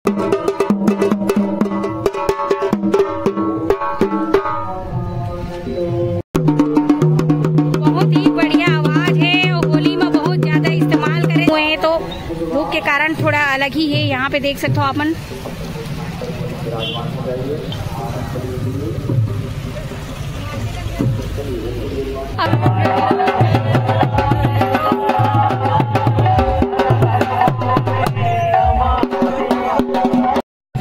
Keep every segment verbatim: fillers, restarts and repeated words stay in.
बहुत ही बढ़िया आवाज है और होली में बहुत ज्यादा इस्तेमाल करे हुए हैं, तो धूप के कारण थोड़ा अलग ही है। यहाँ पे देख सकते हो अपन।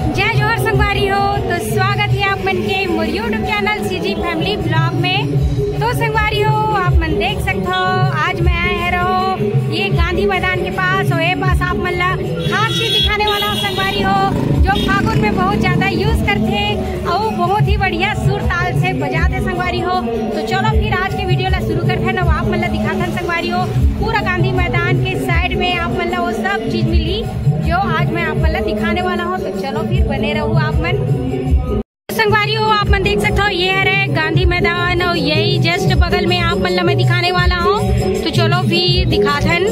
जय जोहार संगवारी हो, तो स्वागत है आप मन के मोर YouTube channel CG family blog में। तो संगवारी हो, आप मन देख सकते हो, आज मैं आए हैं रहो ये गांधी मैदान के पास, और ये पास आप मन ला खास चीज दिखाने वाला हूँ संगवारी हो, जो फागुन में बहुत ज्यादा यूज करते हैं और बहुत ही बढ़िया सुर ताल से बजाते संगवारी हो। तो चलो फिर आज के वीडियो ला शुरू करते हैं ना, आप मन ला दिखाते हैं संगवारी हो। पूरा गांधी मैदान के साइड में आप मन ला वो सब चीज मिली जो आज मैं आप मन ला दिखाने वाला हूँ। तो चलो फिर बने रहो आप मन। संगवारी हो, आप मन देख सकते हो, ये हरे गांधी मैदान और यही जस्ट बगल में आप मन ला मैं दिखाने वाला हूँ। तो चलो फिर दिखाथन।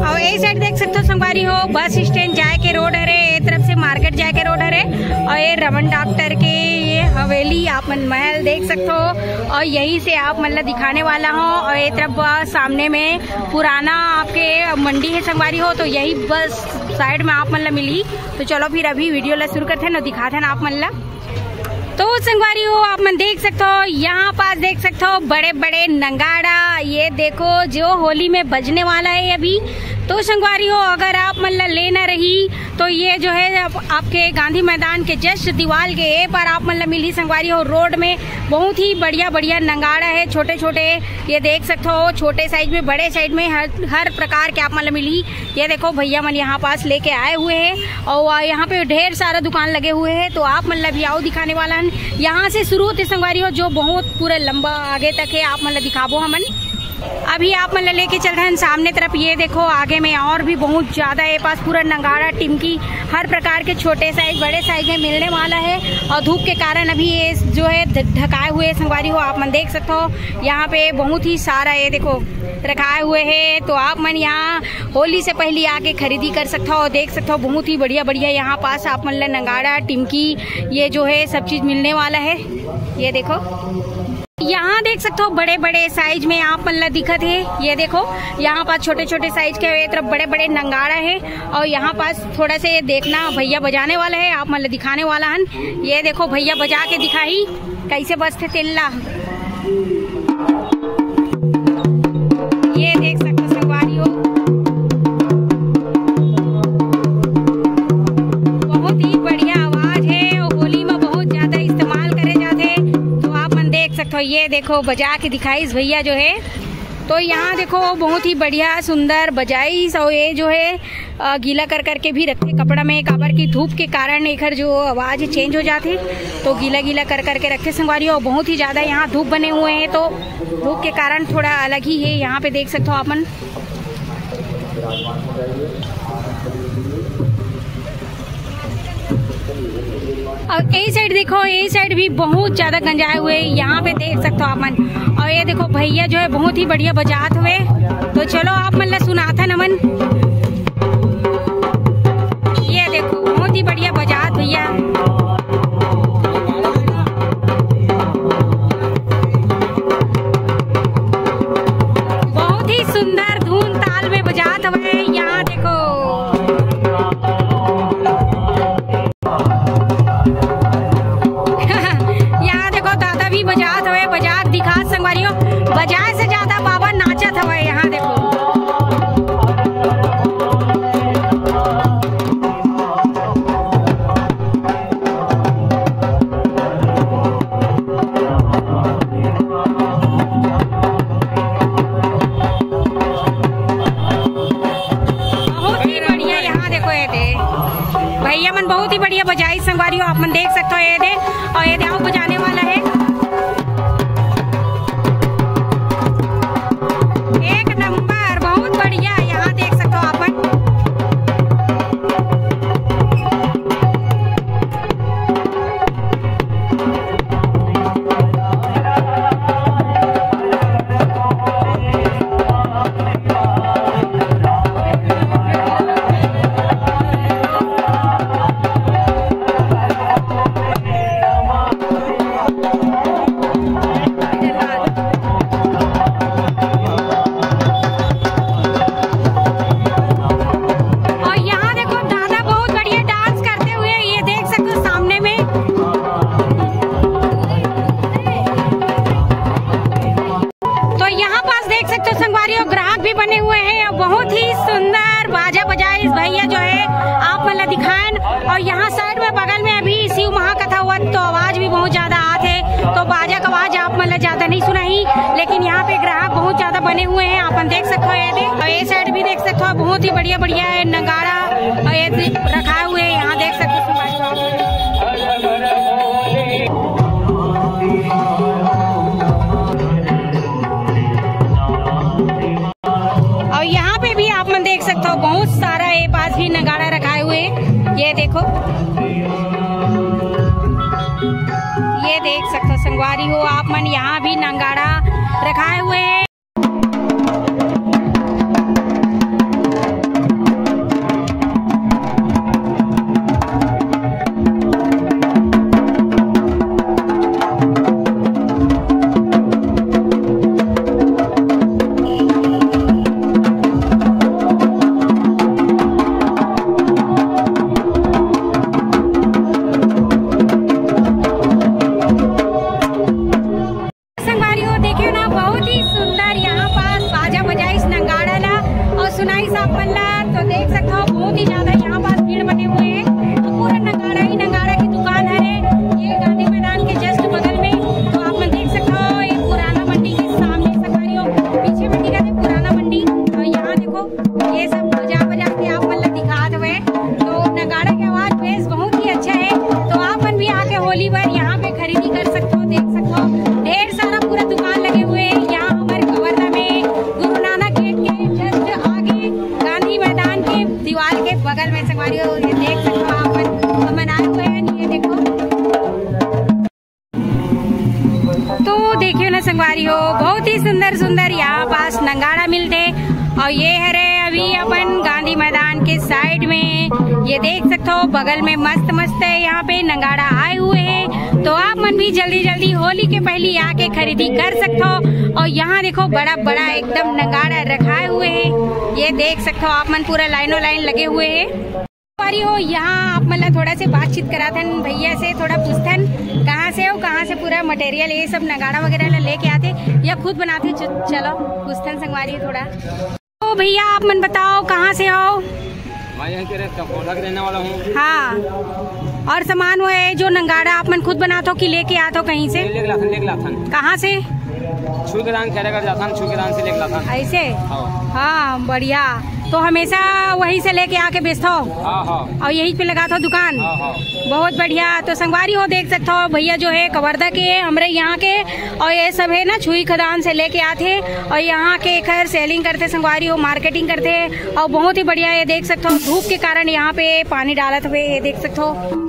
और ये साइड देख सकते हो संगवारी हो, बस स्टैंड जाए के रोड हरे, ये तरफ से मार्केट जाए के रोड हरे, और ये रमन डॉक्टर के ये हवेली, आप मन महल देख सकते हो। और यही से आप मन ला दिखाने वाला हूँ। और ये तरफ बस सामने में पुराना आपके मंडी है संगवारी हो, तो यही बस साइड में आप मन ला मिली। तो चलो फिर अभी वीडियो ला शुरू करते हैं ना, दिखाते हैं ना आप मन ला। तो संगवारी हो, आप मन देख सकते हो, यहाँ पास देख सकते हो बड़े बड़े नगाड़ा। ये देखो जो होली में बजने वाला है अभी। तो संगवारी हो, अगर आप मन ला लेना रही तो ये जो है आप, आपके गांधी मैदान के जस्ट दीवाल के ए पर आप मन ला मिली संगवारी हो, रोड में बहुत ही बढ़िया बढ़िया नगाड़ा है, छोटे छोटे। ये देख सकते हो छोटे साइज में, बड़े साइज में, हर हर प्रकार के आप मन ला मिली। ये देखो भैया मन यहाँ पास लेके आए हुए हैं और यहाँ पे ढेर सारा दुकान लगे हुए हैं। तो आप मन ला भी आओ दिखाने वाला हन। यहाँ से शुरू होते संगवारी हो, जो बहुत पूरा लंबा आगे तक है, आप मन ला दिखाबो हमन। अभी आप मन ला लेके चल रहे हैं सामने तरफ। ये देखो आगे में और भी बहुत ज्यादा, ये पास पूरा नगाड़ा, टिमकी, हर प्रकार के छोटे साइज बड़े साइज में मिलने वाला है। और धूप के कारण अभी ये जो है ढ-, ढकाए हुए संगवारी हो, आप मन देख सकते हो। यहाँ पे बहुत ही सारा ये देखो रखाए हुए है। तो आप मन यहाँ होली से पहले आके खरीदी कर सकता हो। देख सकता हो बहुत ही बढ़िया बढ़िया यहाँ पास आप मन ला नगाड़ा, टिमकी, ये जो है सब चीज मिलने वाला है। ये देखो यहाँ देख सकते हो बड़े बड़े साइज में आप मन ला दिखत है। ये देखो यहाँ पास छोटे छोटे साइज के, ये तरफ बड़े बड़े नगाड़ा है और यहाँ पास थोड़ा सा ये देखना भैया बजाने वाला है, आप मन ला दिखाने वाला हन। ये देखो भैया बजा के दिखाही कैसे बजथे तेन ला। ये देख सकते हो संगवारी हो, बहुत ही बढ़िया आवाज है और होली में बहुत ज्यादा इस्तेमाल करे जाथे। तो आप मन देख सकते हो, ये देखो बजा के दिखाइस भैया जो है। तो यहाँ देखो बहुत ही बढ़िया सुंदर बजाइस और ये जो है अ, गीला कर करके भी रखथे कपड़ा में, काबर की धूप के कारण एकर जो आवाज चेंज हो जाथे, तो गीला गीला कर करके रखथे संगवारी हो। बहुत ही ज्यादा यहाँ धूप बने हुए हैं, तो धूप के कारण थोड़ा अलग ही है। यहाँ पे देख सकते हो आप मन। और ए साइड देखो, ए साइड भी बहुत ज्यादा गंजाए हुए हैं, यहाँ पे देख सकते हो आप मन। और ये देखो भैया जो है बहुत ही बढ़िया बजात हुए। तो चलो आप मन ला सुनाथन हमन। ये देखो बहुत ही बढ़िया बजात भैया, बहुत ही सुंदर धुन ताल में बजात हवे। यहाँ देखो यहाँ देखो दादा भी बजात हवे, बजात दिखात संगवारी हो, बजाए से ज्यादा बाबा नाचत हवे। यहाँ देखो बहुत ही बढ़िया। यहाँ देखो ये दे भैया मन बहुत ही बढ़िया बजाई संगवारी हो, आप मन देख सकते हो ये दे। और ये दे आओ बजाने वाला है एक नंबर, बहुत बढ़िया। यहाँ देख सकते हो आप मन। और यहाँ साइड में बगल में अभी शिव महाकथा हुआ, तो आवाज भी बहुत ज्यादा आत हे, तो बाजा का आवाज आप मन ला ज्यादा नहीं सुनाही, लेकिन यहाँ पे ग्राहक बहुत ज्यादा बने हुए हैं, आप मन देख सकते हो। ये दे, और ये साइड भी देख सकते हो, बहुत ही बढ़िया बढ़िया है नगाड़ा, और ये दे-, रखा हुए है, यहाँ देख सकते हो। और यहाँ पे भी आप मन देख सकते हो, बहुत सारा ये पास भी नगाड़ा रखाए हुए हैं। ये देखो, ये देख सकते हो संगवारी हो आप मन, यहाँ भी नगाड़ा रखाए हुए हैं। संगवारी हो, देखियो ना, बहुत ही सुंदर यहाँ पास बाजा बजा इस नगाड़ा ला और सुनाई सब मन ला। तो देख सकते हो, बहुत ही ज्यादा यहाँ पास भीड़ बने हुए हैं। तो पूरा नगाड़ा ही नगाड़ा की दुकान है। ये गांधी मैदान के जस्ट बगल में, तो आप मन देख सकते हो, ये पुराना मंडी के सामने संगवारी हो, पीछे मंडी का पुराना मंडी। और यहाँ देखो, ये सब बजा बजा के आप मन ला दिखात हुए। तो नगाड़ा के आवाज बेस बहुत ही अच्छा है। तो आप मन भी आके होली बर यहाँ पे खरीदी कर सकते हो, देख सकते हो, ढेर सारा पूरा दुकान लगे हुए हैं यहाँ हमारे कवर्धा में, गुरु नानक गेट के जस्ट आगे, गांधी मैदान के दीवार के बगल में संगवारी हो, ये देख सकते हो आप मन, हमन आए हुए हैं। ये देखो, तो देखियो ना संगवारी हो, बहुत ही सुंदर सुंदर यहाँ पास नगाड़ा मिलते। और ये हरे अभी अपन गांधी मैदान के साइड में, ये देख सकते हो, बगल में मस्त मस्त है यहाँ पे नगाड़ा आए हुए हैं। तो आप मन भी जल्दी जल्दी होली के पहली आके खरीदी कर सकते हो। और यहाँ देखो, बड़ा बड़ा एकदम नगाड़ा रखाए हुए हैं, ये देख सकते हो आप मन, पूरा लाइनों लाइन लगे हुए हैं। संगवारी हो, यहाँ आप मन ला थोड़ा से बातचीत कराथन, भैया से थोड़ा पूछथन, कहाँ से हो, कहाँ से पूरा मटेरियल, ये सब नगाड़ा वगैरह ला लेके आथे या खुद बनाथे? च-, चलो पूछथन संगवारी हो थोड़ा। तो भैया, आप मन बताओ, कहाँ से हो? मैं यहीं के रह-, ककोला के रहने वाला हूँ। हाँ, और सामान वो है जो नगाड़ा, आप मन खुद बनाथो कि लेके आथो कहीं से? लेके लाथन, लेके लाथन। कहाँ से? छुईखदान खैरागढ़ जाथन, छुईखदान से लेके लाथन। ऐसे? हाँ। हाँ, बढ़िया। तो हमेशा वहीं से लेके आके बेचथो? हाँ, हाँ। और यहीं पे लगाथो दुकान? हाँ, हाँ। बहुत बढ़िया। तो संगवारी हो, देख सकते हो, भैया जो है कवर्धा के, हमरे यहाँ के, और ये सब है ना छुईखदान से लेके आथे और यहाँ के एकर सेलिंग करथे संगवारी हो, मार्केटिंग करथे। और बहुत ही बढ़िया, ये देख सकते हो, धूप के कारण यहाँ पे पानी डालत हुए, ये देख सकते हो।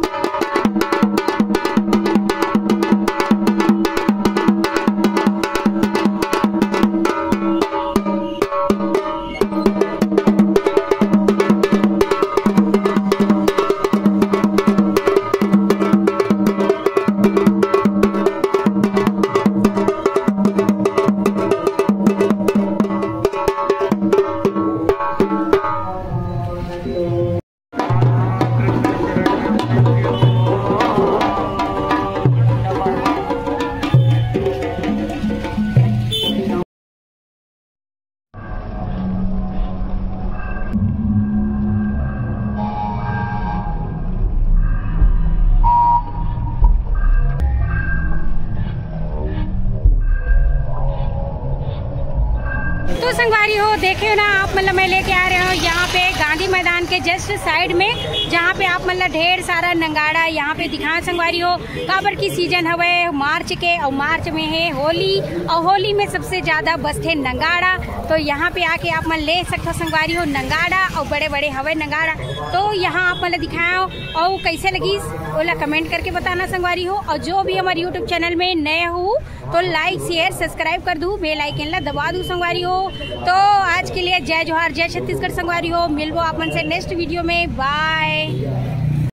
तो संगवारी हो, देखे हो ना आप, मतलब मैं लेके आ रहे हो यहाँ पे गांधी मैदान के जस्ट साइड में, जहाँ पे आप मतलब ढेर सारा नगाड़ा यहाँ पे दिखा संगवारी हो। काबर की सीजन हवे मार्च के, और मार्च में है होली, और होली में सबसे ज्यादा बसथे नगाड़ा। तो यहाँ पे आके आप मन ले सकथो संगवारी हो नगाड़ा, और बड़े बड़े हवे नगाड़ा। तो यहाँ आप मन ला दिखाओ, और कैसे लगिस ओला कमेंट करके बताना संगवारी हो। और जो भी हमारे यूट्यूब चैनल में नए हो तो लाइक शेयर सब्सक्राइब कर दू, बेल आइकन ला दबा दू संगवारी हो। तो आज के लिए जय जोहार, जय छत्तीसगढ़ संगवारी हो। मिलबो आप मन से नेक्स्ट वीडियो में, बाय।